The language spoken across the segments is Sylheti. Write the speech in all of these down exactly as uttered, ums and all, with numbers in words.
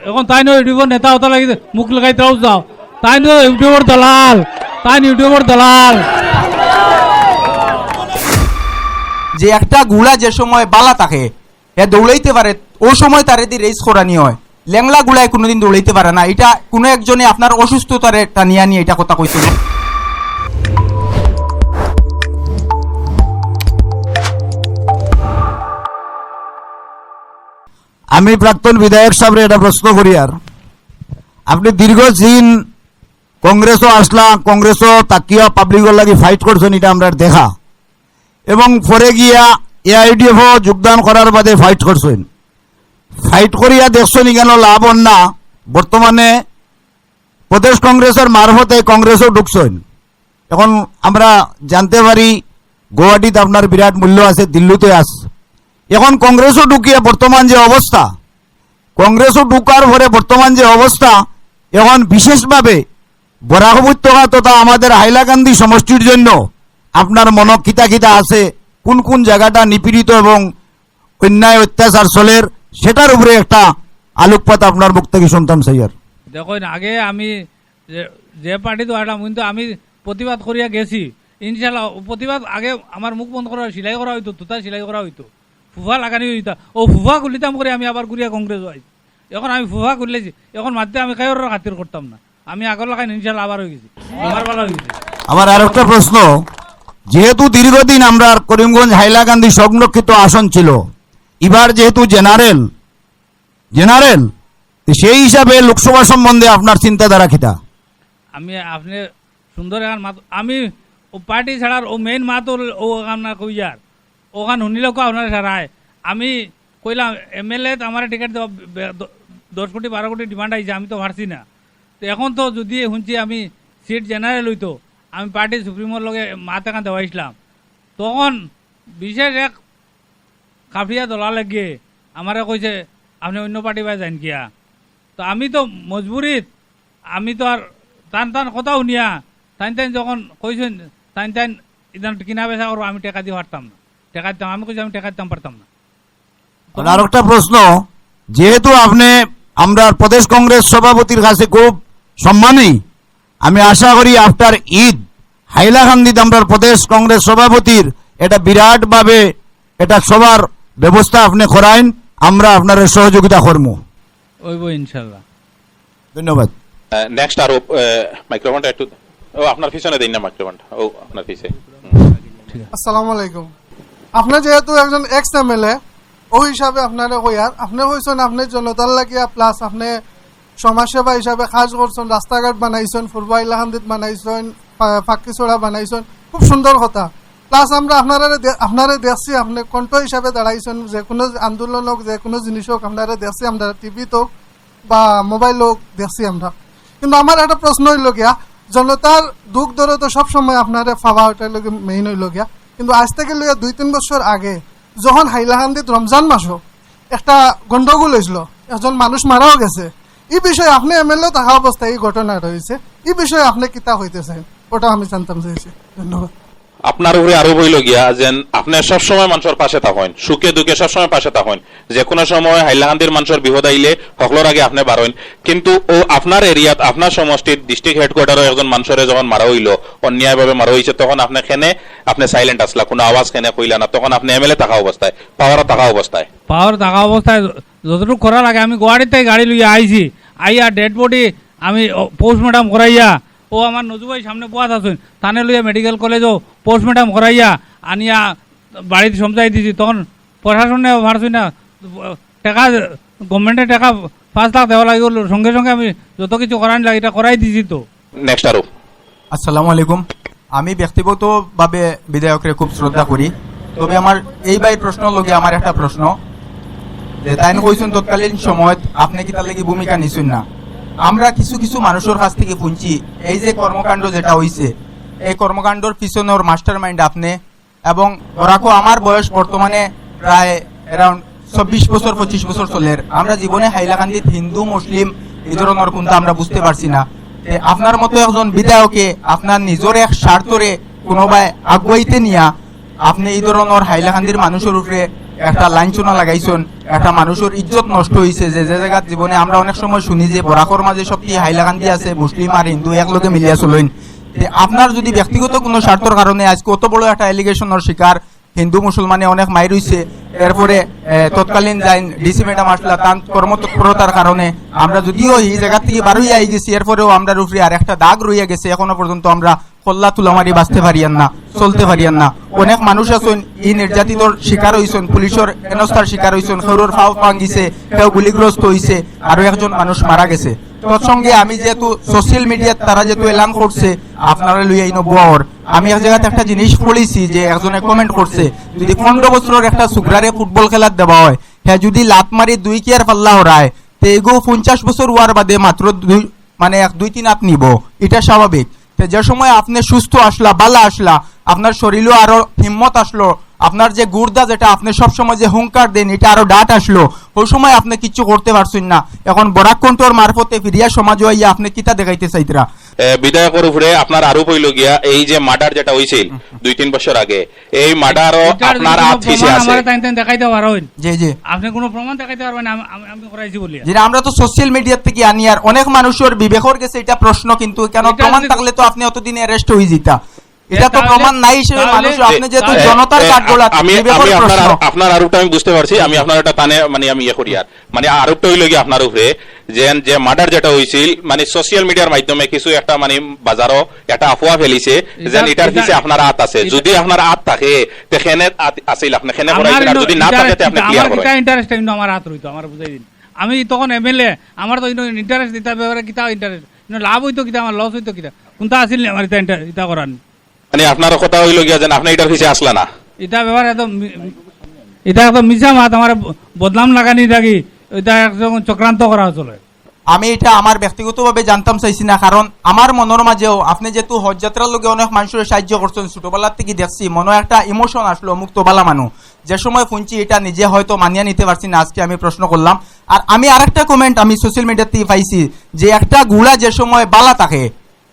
এখন তাইন ইউটিউবর নেতা অতা লাগি মুখ লাগাইতাও যাও। তাইন ইউটিউবর দালাল, তাইন ইউটিউবর দালাল। যে একটা ঘুড়া যে সময় বালা থাকে, হে দৌড়াইতে পারে, অউ সময় তারে দি রেস করানি অয়। লেংলা ঘুড়ায় কুনুদিন দৌড়াইতে পারে না। ইটা কুনু একজনে আপনার অসুস্থতারে টানিয়া আনি ইটা কথা কইছে। আমি প্রাক্তন বিধায়ক সাবরে একটা প্রশ্ন করিয়ার, আপনে দীর্ঘদিন কংগ্রেসো আছলা, কংগ্রেসো থাকিয়া পাবলিকর লাগি ফাইট করছইন, ইটা আমরার দেখা, এবং পরে গিয়া এআইইউডিএফও যোগদান করার বাদে ফাইট করছইন। ফাইট করিয়া দেখছইন ইখানো লাভ অর না, বর্তমানে প্রদেশ কংগ্রেসর মারফতে কংগ্রেসো ঢুকছইন। এখন আমরা জানতে পারি গুয়াহাটিত আপনার বিরাট মূল্য আছে, দিল্লিতে আছে। এখন কংগ্রেসো ঢুকিয়া বর্তমান যে অবস্থা, কংগ্রেসো ঢুকার পরে বর্তমান যে অবস্থা, এখন বিশেষভাবে বরাক উপত্যকা তথা আমাদের হাইলাকান্দি সমষ্টির জন্য আপনার মনো কিতা কিতা আছে, কোন কোন জাগাটা নিপীড়িত এবং অন্যায় অত্যাচার চলের, সেটার উপরে একটা আলোকপাত আপনার মুখ থাকি শুনতাম চাইয়ার। দেখইন, আগে আমি যে, যে পার্টিত আছলাম, কিন্তু আমি প্রতিবাদ করিয়া গেছি। ইনশাল্লাহ, প্রতিবাদ আগে আমার মুখ বন্ধ করা, সিলাই করা অইতো, তুতা সিলাই করা অইতো, ফুফা লাগানি অইতা। অউ ফুফা খুলিতাম করি আমি আবার ঘুরিয়া কংগ্রেসো আইছি। এখন আমি ফুফা খুলিলিছি, এখন মাততে আমি কারোর খাতির করতাম না। আমি আগর লাখান ইনশাল্লাহ আবার অইগেছি, আমার বালা অইগেছে। আমার আরেকটা প্রশ্ন, যেহেতু দীর্ঘদিন আমরার করিমগঞ্জ হাইলাকান্দি সংরক্ষিত আসন ছিল, এবার যেহেতু জেনারেল, জেনারেল, তো সেই হিসাবে লোকসভা সম্বন্ধে আপনার চিন্তাধারা কিতা? আমি আপনে সুন্দর এখান মাত, আমি অউ পার্টি ছাড়ার অউ মেইন মাত অউ, অউ এখান না কইয়ার, অখান হুনিলে কো আপনারে সারায়। আমি কইলাম, এমএলএ তো আমারে টিকিট দেওয়া বে-, দ-, দশ কোটি বারো কোটি ডিমান্ড আইছে, আমি তো পারছি না। তো এখন তো যদি হুনছি আমি সিট জেনারেল অইতো, আমি পার্টি সুপ্রিমোর লগে মাত এখান দেওয়াইছলাম, তখন বিশেষ এক কাফিয়া দলা লাগিয়ে আমারে কইছে, আপনে অন্য পার্টি বায় যাইন কিয়া? তো আমি তো মজবুরিত, আমি তো আর তান তান কথা হুনিয়া, তাইন তাইন যখন কইছইন, তাইন তাইন ইদান কিনা বেচা করবো, আমি টেকা দি পারতাম না, টেকা দিতাম, আমি কইছি আমি টেকা দিতাম পারতাম না। আর আরেকটা প্রশ্ন, যেহেতু আপনে আমরার প্রদেশ কংগ্রেস সভাপতির কাছে খুব সম্মানী, আমি আশা করি আফটার ঈদ হাইলাকান্দিত আমরার প্রদেশ কংগ্রেস সভাপতির একটা বিরাটভাবে একটা সভার ব্যবস্থা আপনে করাইন, আমরা আপনারে সহযোগিতা করমু। অইবো ইনশাল্লাহ। ধন্যবাদ। নেক্সট আরো, মাইক্রোফোনটা একটু, ও, আপনার পিছনে দিন না মাইক্রোফোনটা, ও আপনার পিছে। আসসালামু আলাইকুম। আপনে যেহেতু একজন এক্স এমএলএ, অউ হিসাবে আপনারে কইয়ার, আপনে কইছইন আপনে জনতার লাগিয়া, প্লাস আপনে সমাজসেবা হিসাবে কাজ করছইন, রাস্তাঘাট বানাইছইন, পূর্ব হাইলাকান্দিত বানাইছইন, পা-, পাক্কিছড়া বানাইছইন, খুব সুন্দর কথা। প্লাস আমরা আপনারে দে-, আপনারে দেখছি, আপনে কণ্ঠ হিসাবে দাঁড়াইছইন, যে কোনো আন্দোলন হোক, যে কোনো জিনিস হোক, আপনারে দেখছি আমরা টিভিত হোক বা মোবাইল হোক, দেখছি আমরা। কিন্তু আমার একটা প্রশ্ন অইলো গিয়া, জনতার দুখ দরদ তো সবসময় আপনারে পাওয়া, ওটার লগে মেইন অইলো গিয়া। কিন্তু আইজ থাকি লইয়া দুই তিন বছর আগে যখন হাইলাকান্দিত রমজান মাসো একটা গন্ডগোল অইছিল, একজন মানুষ মারাও গেছে, ই বিষয়ে আপনে এমএলএ থাকা অবস্থায় ই ঘটনাটা অইছে, ই বিষয়ে আপনে কিতা কইতা চাইন, ওটা আমি জানতাম চাইছি। ধন্যবাদ। আপনার উপরে আরোপ অইলো গিয়া যেন আপনে সবসময় মানষর পাশে থাকইন, সুখে দুঃখে সবসময় পাশে থাকইন, যে কোনো সময় হাইলাকান্দির মানষর বিপদ আইলে হকলর আগে আপনে বারইন। কিন্তু অউ আপনার এরিয়াত, আপনার সমষ্টিত, ডিস্ট্রিক্ট হেডকোয়ার্টারো একজন মানষরে যখন মারা অইলো, অন্যায়ভাবে মারা অইছে, তখন আপনে কেনে আপনে সাইলেন্ট আছলা, কোনো আওয়াজ কেনে কইলা না, তখন আপনে এমএলএ থাকা অবস্থায়, পাওয়ারো থাকা অবস্থায়? পাওয়ারো থাকা অবস্থায় যতটুক করা লাগে, আমি গুয়াহাটিত থাকি গাড়ি লইয়া আইছি, আইয়া ডেড বডি আমি, ও, পোস্টমর্টম করাইয়া, অউ আমার নজু ভাই সামনে বওয়াত আছইন, তানে লইয়া মেডিকেল কলেজো পোস্টমর্টম করাইয়া আনিয়া বাড়িত সমজাই দিছি। তখন প্রশাসনে পারছইন না, টেকা, গভর্নমেন্টে টেকা পাঁচ লাখ দেওয়া লাগিল, সঙ্গে সঙ্গে আমি যত কিছু করানি লাগে ইটা করাই দিছি তো। নেক্সট আরো। আসসালামু আলাইকুম। আমি ব্যক্তিগতভাবে বিধায়করে খুব শ্রদ্ধা করি, তবে আমার এই ভাইর প্রশ্ন লগে আমার একটা প্রশ্ন, যে তাইন কইছইন তৎকালীন সময়ত আপনে কিতার লাগি ভূমিকা নিছইন না। আমরা কিছু কিছু মানুষর কাছ থাকি হুনছি, এই যে কর্মকাণ্ড যেটা অইছে, এই কর্মকাণ্ডর পিছনর মাস্টার মাইন্ড আপনে, এবং ধরা রাখো আমার বয়স বর্তমানে প্রায় অ্যারাউন্ড চব্বিশ বছর, পঁচিশ বছর চলের। আমরা জীবনে হাইলাকান্দিত হিন্দু মুসলিম ই ধরনর কুনতা আমরা বুঝতে পারছি না। তে আপনার মতো একজন বিধায়কে আপনার নিজর এক স্বার্থরে কুনুবায় আগুয়াইতে নিয়া আপনে ই ধরনর হাইলাকান্দির মানুষর উপরে একটা লাঞ্ছনা লাগাইছইন, একটা মানুষর ইজ্জত নষ্ট অইছে। যে যে জাগাত জীবনে আমরা অনেক সময় শুনি যে বরাকর মাঝে সবটি হাইলাকান্দি আছে, মুসলিম আর হিন্দু একলগে মিলিয়া চলইন। তে আপনার যদি ব্যক্তিগত কোনো স্বার্থর কারণে আজকে অত বড় একটা অ্যালিগেশনর শিকার, হিন্দু মুসলমানে অনেক মাইর অইছে, এরপরে এ, তৎকালীন যাইন ডিসি ম্যাডাম আসলা, তান কর্মতৎপরতার কারণে আমরা যদিও এই জাগা থাকি বারইয়া আই গেছি, এরপরেও আমরার উপরে আর একটা দাগ রইয়া গেছে। এখনো পর্যন্ত আমরা কল্লা তুলামারি বাঁচতে পারিয়ার না, চলতে পারিয়ার না। অনেক মানুষ আছইন ই নির্যাতিতর শিকার অইছইন, পুলিশর হেনস্থার শিকার অইছইন, কেউর পাও ভাঙ্গিছে, কেউ গুলিগ্রস্ত অইছে, আরো একজন মানুষ মারা গেছে। তৎসঙ্গে আমি যেহেতু সোশ্যাল মিডিয়াত তারা যেহেতু এলান করছে, আপনারা লইয়া ইনো বওয়ার, আমি এক জাগাত একটা জিনিস পড়ছি যে একজনে কমেন্ট করছে, যদি পনেরো বছরর একটা সুগরারে ফুটবল খেলাত দেওয়া হয়, হে যদি লাত মারি দুই কিয়ার পাল্লা হরায়, তে এগু পঞ্চাশ বছর অওয়ার বাদে মাত্র দুই, মানে এক দুই তিন আত নিবো, ইটা স্বাভাবিক। তে যে সময় আপনে সুস্থ আছলা, বালা আছলা, আপনার শরীলো আরো হিম্মত আছলো, আপনার যে গুর্দা যেটা আপনে সব সময় যে হুঙ্কার দেইন, ইটা আরো ডাট আছলো, অউ সময় আপনে কিচ্ছু করতে পারছইন না। এখন বরাক কণ্ঠর মারফতে ফিরিয়া সমাজো আইয়া আপনে কিতা দেখাইতে চাইতরা? এ, বিধায়কর উপরে আপনার আরোপ অইলো গিয়া এই যে মার্ডার যেটা অইছিল দুই তিন বছর আগে, এই মার্ডারও ইটার আপনার যদি আত কোনো পিছে প্রমাণ আছে। আমারে তাইন তাইন দেখাইতা পারইন। জি, জি। আপনে কোনো প্রমাণ দেখাইতা পারবা না, আমি, আমি, আমি করাইছি বলিয়া। জি, আমরা তো সোশ্যাল মিডিয়া থাকি আনি, আর অনেক মানুষর বিবেকর গেছে ইটা প্রশ্ন, কিন্তু কেন ইটা প্রমাণ যদি থাকলে তো আপনে অতদিন অ্যারেস্ট অইযিতা। ইটা তো তাহলে, প্রমাণ নাই হিসেবে তাহলে, মানুষ, আপনে যেহেতু এ, জনতার এ, কাঠগড়াত আমি, বিবেকর আমি আপনার প্রশ্ন। আর-, আপনার আরোপটা আমি বুঝতে পারছি, আমি আপনার এটা তানে, মানে, আমি ইয়ে করি আর। মানে, আরোপটা অইলো গিয়া আপনার উপরে, যে, যে মার্ডার যেটা অইছিল, মানে, সোশ্যাল মিডিয়ার মাধ্যমে কিছু একটা, মানে, বাজারো একটা আফওয়া ফেলিছে, যে ইটার, ইটার ইটার, পিছে আপনার আত আছে। ইটার যদি আপনার আত থাকে, তে কেনে আত আছিল, আপনে কেনে আমার করাইছেন, আর ইনো যদি না থাকে, ইন্টারেস্ট তে আপনে কিতা, ক্লিয়ার আমার করেন। কিতা ইন্টারেস্ট অইন আমার আত রইতো, আমার বুঝাই দিন। আমি তখন এমএলএ, আমার তো ইনো ইন্টারেস্ট দিতা ব্যাপারে কিতা ইন্টারেস্ট? ইনো লাভ অইতো কিতা, আমার লস অইতো কিতা? কোনটা আছিল নি আমার ইটা ইন্টার-, ইটা করার? মানে, আপনার কথা অইলো গিয়া যেন আপনে ইটার পিছে আছলা না। ইটা ব্যাপার এত মি-, ইটা এত মিছা মাত, আমার ব-, বদনাম লাগানি লাগি, ইটা একদম চক্রান্ত করা চলে। আমি ইটা আমার ব্যক্তিগতভাবে জানতাম চাইছি না, কারণ আমার মনর মাঝেও আপনে যেহেতু হজ যাত্রার লগে অনেক মানুষরে সাহায্য করছইন, ছোটবেলার থাকি দেখছি, মনো একটা ইমোশন আছলো, অমুক তো বালা মানুষ। যে সময় হুনছি ইটা নিজে হয়তো মানিয়া নিতে পারছি না, আজকে আমি প্রশ্ন করলাম। আর আমি আরেকটা কমেন্ট আমি সোশ্যাল মিডিয়া থাকি পাইছি যে একটা ঘুড়া যে সময় বালা থাকে,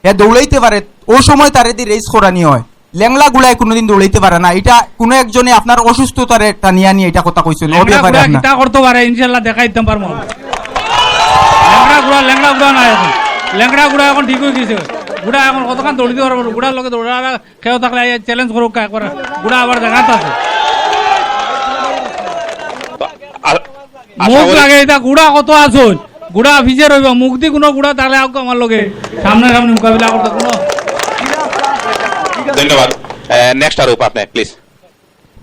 হে দৌড়াইতে পারে, অউ সময় তারে দি রেস করানি হয়। লেংড়া ঘুড়ায় কোনোদিন দৌড়াইতে পারে না। ইটা কোনো একজনে আপনার অসুস্থতারে টানিয়া আনি ইটা কথা কইছইন, অউ লেংড়া ব্যাপারে ঘুড়া আপনার কিতা করতো পারে, ইনশাআল্লাহ দেখাই দিতাম পারমু। লেংড়া ঘুড়া, লেংড়া ঘুড়া না এখন। লেংড়া ঘুড়া এখন ঠিক অই গেছে। ঘুড়া এখন কতখান দৌড়িতে পারবো? ঘুড়ার লগে দৌড়া কেউ থাকলে আইয়া চ্যালেঞ্জ করুক একবার। ঘুড়া আবার জাগাত আছে। আ-, আশা মুখ করি লাগে, ইটা ঘুড়া কত আছইন? ঘুড়া পিছে রইবো, মুখ দি কোনো ঘুড়া তাহলে আউক আমার লগে সামনাসামনি মোকাবিলা করতে কোনো। ধন্যবাদ। এ, নেক্সট আরোপ আপনে, প্লিজ।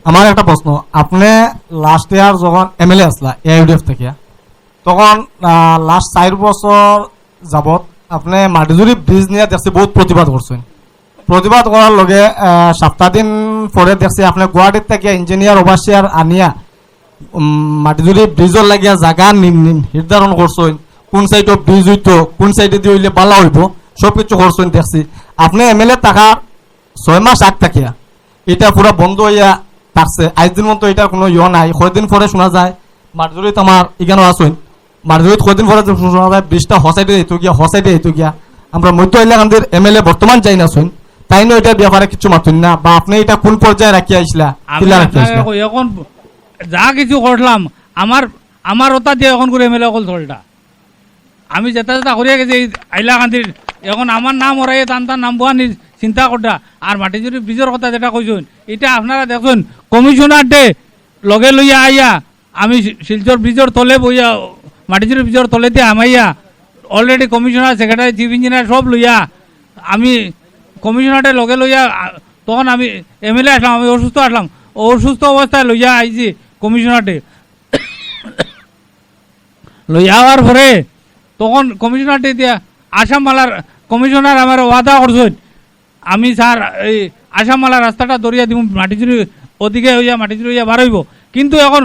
আমার একটা প্রশ্ন, আপনে লাস্ট ইয়ার যখন এমএলএ আছলা এআইইউডিএফ থাকিয়া, তখন, আহ, লাস্ট চাইর বছর যাবত আপনে মাটিজুড়ি ব্রিজ নিয়া দেখছি বহুত প্রতিবাদ করছইন। প্রতিবাদ করার লগে, আহ, সপ্তাহ দিন পরে দেখছি আপনে গুয়াহাটির থাকিয়া ইঞ্জিনিয়ার ওভারসিয়ার আনিয়া, উম, মাটিজুড়ি ব্রিজর লাগিয়া জাগা নি-, নি-, নির্ধারণ করছইন, কোন সাইডো ব্রিজ অইতো, কোন সাইডেদি অইলে বালা অইবো, সব কিছু করছইন দেখছি। আপনে এমএলএ থাকার ছয় মাস আগ থাকিয়া ইটা পুরা বন্ধ অইয়া থাকছে। আইজ দিন পর্যন্ত ইটার কোনো ইয়ে নাই। কয়দিন পরে শুনা যায়, মাটিজুড়িত আমার ইখানো আছইন, মাটিজুড়িত কয়দিন পরে যে শুনা যায়, ব্রিজটা হসাইডে যাইতো গিয়া, হসাইডে যাইতো গিয়া। আমরা মধ্য হাইলাকান্দির এমএলএ বর্তমান যাইন আছইন, তাইনও ইটার ব্যাপারে কিছু মাতইন না, বা আপনে ইটা কোন পর্যায়ে রাখিয়া আইছলা, আমি কিলা রাখিয়া আপনারে আইছলা? কই, এখন যা কিছু করলাম, আমার, আমার ওটা দিয়া এখন করে এমএলএ অকল চলটা। আমি যেটা যেটা করিয়া গেছি এই হাইলাকান্দির, এখন আমার নাম ওরাই তান তান নাম বুয়া নি চিন্তা করটা। আর মাটিজুড়ি ব্রিজর কথা যেটা কইছইন, ইটা আপনারা দেখছইন, কমিশনার ডে লগে লইয়া আইয়া আমি শি-, শিলচর ব্রিজর তলে বইয়া, মাটিজুড়ি ব্রিজর তলেদি হামাইয়া, already commissioner, secretary, chief engineer সব লইয়া আমি কমিশনারে লগে লইয়া, আ, তখন আমি এমএলএ আসলাম, আমি অসুস্থ আসলাম, অসুস্থ অবস্থায় লইয়া আইছি কমিশনারে। লইয়া আওয়ার পরে তখন কমিশনারে দিয়া আসাম মালার কমিশনার আমার ওয়াদা করছইন, আমি স্যার এই আসাম মালার রাস্তাটা ধরিয়া দিমু, মাটিজুড়ি ওদিকে অইয়া মাটিজুড়ি অইয়া বার অইবো। কিন্তু এখন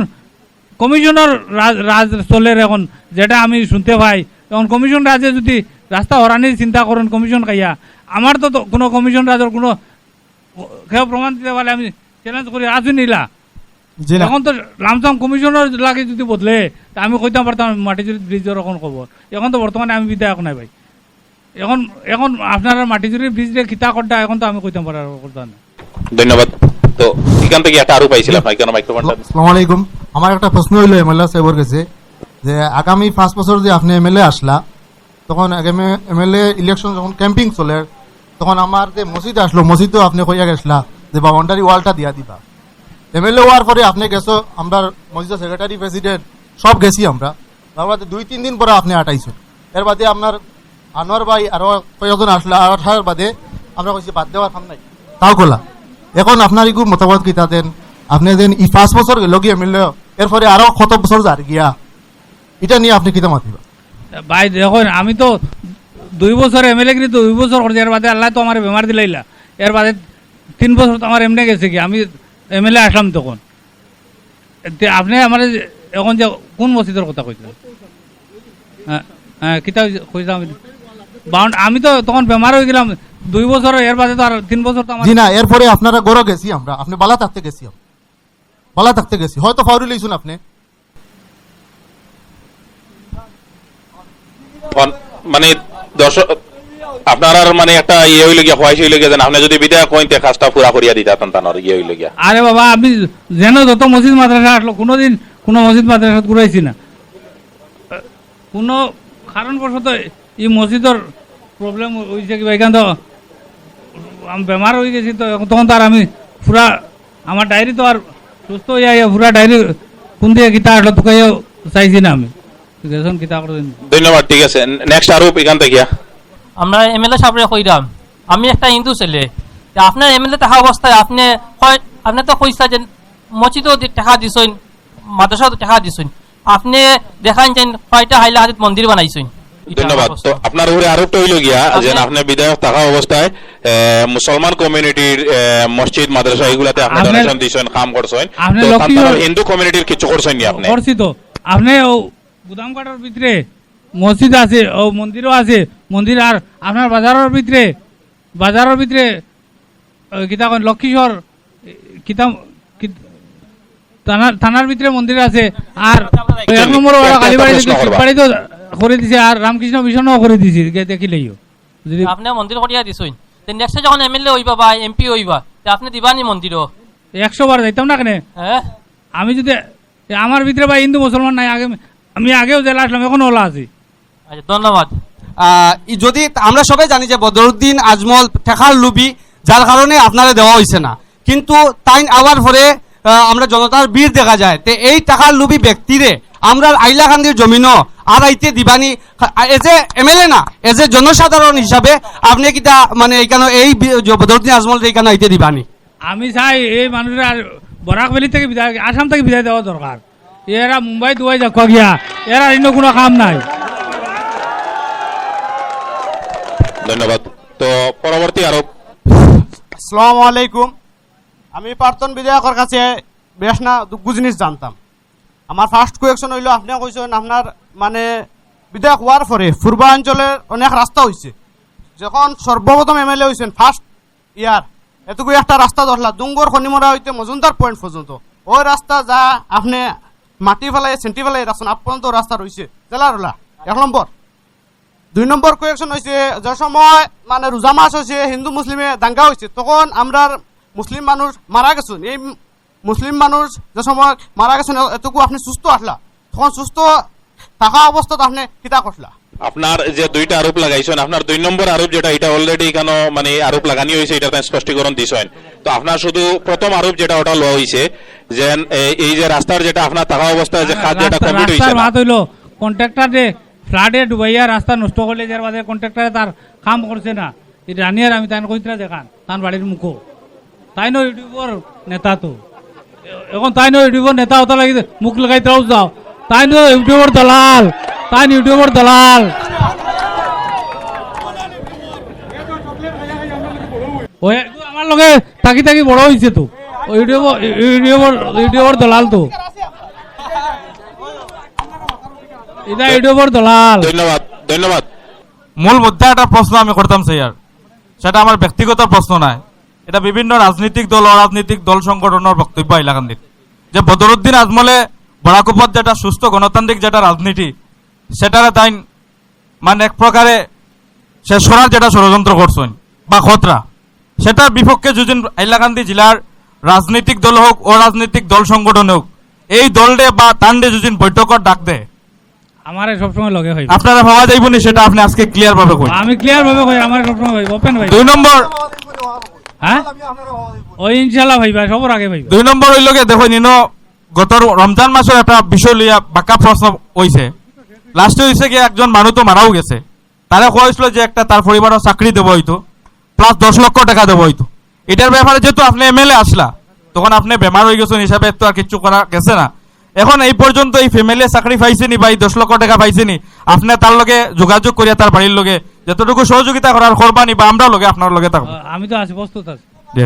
কমিশনর রাজ, রাজ চলের এখন, যেটা আমি শুনতে পাই। এখন কমিশন রাজে যদি রাস্তা হরানির চিন্তা করেন কমিশন খাইয়া, আমার তো, তো কোনো কমিশন রাজর কোনো কেউ প্রমাণ দিতে পারলে আমি চ্যালেঞ্জ করি, আসুন নিলা। জি না। এখন তো লামসাম কমিশনর লাগে যদি বদলে, তা আমি কইতাম পারতাম মাটিজুড়ি ব্রিজর এখন খবর। এখন তো বর্তমানে আমি বিধায়ক নাই ভাই। এখন, এখন আপনারা মাটিজুড়ি ব্রিজ রে কিতা করতা, এখন তো আমি কইতাম পারার কথা না। ধন্যবাদ, তো এখান থেকে একটা আরোপ আইছিল আপনার, এখানে মাইক্রোফোনটা। আসসালামু আলাইকুম। আমার একটা প্রশ্ন হইলো এমএলএ সাহেবের কাছে, যে আগামী পাঁচ বছর যে আপনি এমএলএ আসলা, তখন এমএলএ ইলেকশন যখন ক্যাম্পিং চলে, তখন আমার যে মসজিদ আসলো, মসজিদও আপনি কইয়া গেছলা যে বাউন্ডারি ওয়ালটা দিয়া দিবা। এমএলএ হওয়ার পরে আপনি গেছো, আমরা মসজিদের সেক্রেটারি, প্রেসিডেন্ট সব গেছি আমরা। তার বাদে দুই তিন দিন পরে আপনি আটাইছেন। এর বাদে আপনার আনোয়ার ভাই আরো কয়েকজন আসলো, আর আসার বাদে আমরা কইছি বাদ দেওয়ার কাম নাই, তাও খোলা। এখন আপনার ইগু মতামত কিতা দেন? আপনি যেন ই পাঁচ বছর গেল গিয়া এমএলএ, এরপরে আরো কত বছর যার গিয়া, এটা নিয়ে আপনি কিতা মাতিবা? ভাই দেখুন, আমি তো দুই বছর এমএলএ গিরি, দুই বছর করছি, এর বাদে আল্লাহ তো আমার বেমার দিলাইলা, এর বাদে তিন বছর তো আমার এমনি গেছে কি, আমি এমএলএ আসলাম তখন। তে আপনি আমার এখন যে কোন মসজিদের কথা কইছিলেন? হ্যাঁ, হ্যাঁ, কিতা কইছিলাম আমি? বাউন্ড-, আমি তো তখন বেমার হয়ে গেলাম দুই বছর, এর বাদে তো আর তিন বছর তো আমার জি না, এরপরে আপনারা ঘরো গেছি আমরা, আপনি বালা থাকতে গেছি আমরা, বালা থাকতে গেছি, হয়তো ফাউরি লইছুন আপনি। অন-, মানে, দর্শক, আপনার আর মানে একটা ইয়ে হইল গিয়া, খোয়াইশ হইল গিয়া, যেন আপনি যদি বিধায়ক হইন, তে কাজটা পুরা করিয়া দিতা, তান তানোর ইয়ে হইল গিয়া। আরে বাবা, আমি যেন যত মসজিদ মাদ্রাসা আসলো, কোনোদিন কোনো মসজিদ মাদ্রাসা ঘুরাইছি না। কোনো কারণবশত এই মসজিদর প্রবলেম হইছে কিবা, এখান তো আমি বেমার হয়ে গেছি, তো এখন তখন তো আর আমি পুরা আমার ডায়েরি তো আর সুস্থ হইয়া আইয়া পুরা ডায়েরি কোন দিকে কিতা আসলো তুকাইয়া চাইছি না আমি। গেছেন কিতা করবেন? ধন্যবাদ, ঠিক আছে। নেক্সট আরোপ এখান থেকে। আমরা এমএলএ সাহেবরে কইরাম, আমি একটা হিন্দু ছেলে, তে আপনার এমএলএ থাকা অবস্থায় আপনি কয়, আপনি তো কইছা যে মসজিদও দি-, টাকা দিছইন, মাদ্রাসাও তো টাকা দিছইন, আপনি দেখাইন যেন কয়টা হাইলা হাদিত মন্দির বানাইছইন। এটা ধন্যবাদ। আমার প্রশ্ন। তো আপনার উপরে আরোপটা হইল গিয়া যে আপনি আপনি বিধায়ক থাকা অবস্থায়, আহ, মুসলমান কমিউনিটির, আহ, মসজিদ, মাদ্রাসা এগুলাতে আপনি আপনি ডোনেশন দিছইন, কাম করছইন। আপনি তো লক্ষ্মী তান তারা হন। হিন্দু কমিউনিটির কিছু করছইন নি আপনি? করছি তো। আপনি ও গুদামঘাটর ভিতরে মসজিদ আছে, ও মন্দিরও আছে, মন্দির আর আপনার বাজারর ভিতরে, বাজারর ভিতরে, ও, কিতা কইন, লক্ষ্মীশ্বর, এ, কিতা, কিত-, থানার, থানার ভিতরে মন্দির আছে, আর ওই এক নম্বর ওয়ার্ড একটা কালীবাড়ি প্রশ্ন দিকে, করবা। শিববাড়ি তো করে দিছে, আর রামকৃষ্ণ মিশনও করে দিছে, গে-, দেখিলেইও। যদি আপনি মন্দির করিয়া দিছইন, তে নেক্সটে যখন এমএলএ হইবা বা এমপি হইবা, তে আপনি দিবানি মন্দিরও? একশো বার যাইতাম না কেনে? হ্যাঁ? আমি যদি, এ, আমার ভিতরে ভাই হিন্দু মুসলমান নাই, আগে আমি আগেও জেলা আসলাম, এখনো ওলা আছি। আচ্ছা, ধন্যবাদ। আহ, ই যদি আমরা সবাই জানি যে বদরুদ্দিন আজমল টেকার লুবি, যার কারণে আপনারে দেওয়া হইছে না, কিন্তু তাইন আওয়ার পরে, আহ, আমরা জনতার ভিড় দেখা যায়, তে এই টেকার লুবি ব্যক্তিরে আমরা আইলাকান্দির জমিনও আর আইতে দিবানি? এজ এ এমএলএ না, এজ এ জনসাধারণ হিসাবে আপনি কিতা মানে এখানে এই বি-, জ-, বদরুদ্দিন আজমল এখানে আইতে দিবানি? আমি চাই এই মানুষের আর বরাক ভ্যালি থেকে বিদায়, আসাম থেকে বিদায় দেওয়া দরকার। এরা মুম্বাই দুবাই যাক গিয়া, এরা অন্য কোনো কাম নাই। ধন্যবাদ। তো পরবর্তী আরোপ। আসসালামু আলাইকুম। আমি প্রাক্তন বিধায়কের কাছে বেশ না দুগ্গু জিনিস জানতাম। আমার ফার্স্ট কোয়েকশন হইলো, আপনি কইছেন আপনার মানে বিধায়ক হওয়ার পরে পূর্বাঞ্চলের অনেক রাস্তা হইছে। যখন সর্বপ্রথম এমএলএ হইছেন ফার্স্ট ইয়ার, এতটুকু একটা রাস্তা ধরলা, দুঙ্গর খনিমরা হইতে মজুমদার পয়েন্ট পর্যন্ত ওই রাস্তা যা আপনি মাটি ফেলাই, সেন্টি ফেলাই রাখছেন, আপ পর্যন্ত রাস্তা রইছে, জেলা রোলা। এক নম্বর। দুই নম্বর কোয়েকশন হইছে, যে সময় মানে রোজা মাস হইছে, হিন্দু মুসলিমে দাঙ্গা হইছে, তখন আমরার মুসলিম মানুষ মারা গেছেন। এই মুসলিম মানুষ যে সময় মারা গেছেন, এতটুকু আপনি সুস্থ আসলা, তখন সুস্থ থাকা অবস্থাত আপনি কিতা করলা? আপনার যে দুইটা আরোপ লাগাইছেন, আপনার দুই নম্বর আরোপ যেটা, এটা already এখানে মানে আরোপ লাগানি হয়েছে, এটা তাই স্পষ্টীকরণ দিছেন। তো আপনার শুধু প্রথম আরোপ যেটা, ওটা লওয়া হয়েছে যে এ-, এই যে রাস্তার যেটা আপনার থাকা অবস্থায় যে কাজ যেটা রাস্তা, কমপ্লিট হয়েছে রাস্তার না। মাত হইলো কন্ট্রাক্টর যে ফ্লাডে ডুবাইয়া রাস্তা নষ্ট করলে, যার বাদে কন্ট্রাক্টরে তার কাম করছে না, এই রানিয়ার আমি তাই কইতরা দেখান। তান বাড়ির মুখো। তাইন ইউটিউবর নেতা তো। এখন তাইন ইউটিউবর নেতা হতা লাগি মুখ লাগাই তাও যাও। তাইন ইউটিউবর দালাল। তাইন ইউটিউবর দালাল। ওই আমার লগে থাকি থাকি বড় হইছে তো। ও ইউটিউবর, ইউটিউবর, ইউটিউবর দালাল তো। এটা ইউটিউবর দালাল। ধন্যবাদ, ধন্যবাদ। মূল মুদ্দা একটা প্রশ্ন আমি করতাম চাই আর। সেটা আমার ব্যক্তিগত প্রশ্ন নয়, এটা বিভিন্ন রাজনৈতিক দল, অরাজনৈতিক দল সংগঠনের বক্তব্য হাইলাকান্দির, যে বদরুদ্দিন আজমলে বরাকপত যেটা সুস্থ গণতান্ত্রিক যেটা রাজনীতি, সেটারে তাই মানে এক প্রকারে শেষ করার যেটা ষড়যন্ত্র করছেন বা খতরা, সেটার বিপক্ষে যদি হাইলাকান্দি জেলার রাজনৈতিক দল হোক, অরাজনৈতিক দল সংগঠন হোক, এই দলরে বা তানরে যদি বৈঠকর ডাক দেয়, আমারে সবসময় লগে হইবে। আপনারা পাওয়া যাইব নি, সেটা আপনি আজকে ক্লিয়ার ভাবে কই। আমি ক্লিয়ার ভাবে কই, আমারে সবসময় হইবে, ওপেন হইবে। দুই নম্বর, হ্যাঁ, ওই ইনশাল্লাহ ভাইবা, সবর আগে ভাইবা। দুই নম্বর হইল গিয়ে দেখো নিনো, গত রমজান মাসের একটা বিষয় লইয়া বাক্কা প্রশ্ন হইছে। লাস্টে হইছে কি, একজন মানুষ তো মারাও গেছে, তারে কইছিল যে একটা তার পরিবারও চাকরি দেবো হইতো, প্লাস দশ লক্ষ টাকা দেবো হইতো। এটার ব্যাপারে যেহেতু আপনি এমএলএ আসলা, তখন আপনি বেমার হয়ে গেছেন হিসাবে তো আর কিচ্ছু করা গেছে না। এখন এই পর্যন্ত এই ফ্যামিলি চাকরি পাইছেনি বা এই দশ লক্ষ টাকা পাইছেনি, আপনি তার লগে যোগাযোগ করিয়া তার বাড়ির লগে যতটুকু সহযোগিতা করার করবানি বা আমরা লগে আপনার লগে থাকবো। আমি তো আছি, প্রস্তুত আছি। জি।